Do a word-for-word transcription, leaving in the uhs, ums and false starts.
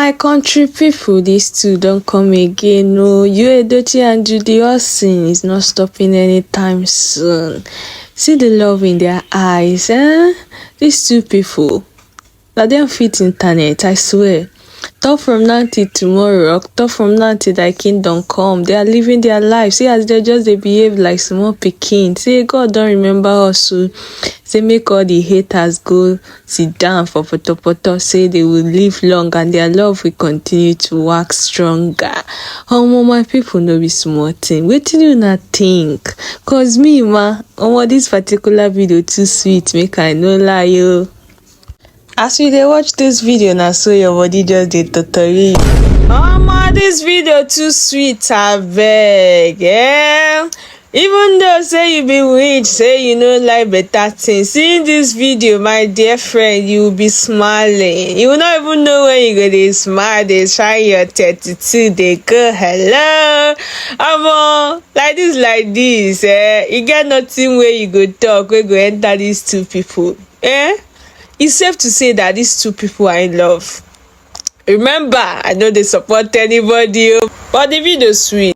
My country people, these two don't come again. No, you Edochie and Judy Austin is not stopping anytime soon. See the love in their eyes, eh? These two people, na dem fit internet, I swear. Talk from now till tomorrow, or talk from now till thy kingdom come. They are living their life. See as they just dey behave like small pikin. Say God don't remember us, so say make all the haters go sit down for potopoto. Say they will live long and their love will continue to wax stronger. Omo, my people, no be small thing. Wetin you na think? Cause me, ma, omo, this particular video too sweet. Make I no lie, yo. As you dey watch this video, na so your body just dey totori you. Omo, this video too sweet, abeg, eh? Even though say you be witch, say you no like better thing, seeing this video, my dear friend, you will be smiling. You will not even know when you go dey smile, dey shine your thirty-two, dey go hello. Omo, like this, like this, eh? You get nothing wey you go talk wey go enter these two people, eh? It's safe to say that these two people are in love. Remember, I no dey support anybody o, but the video sweet.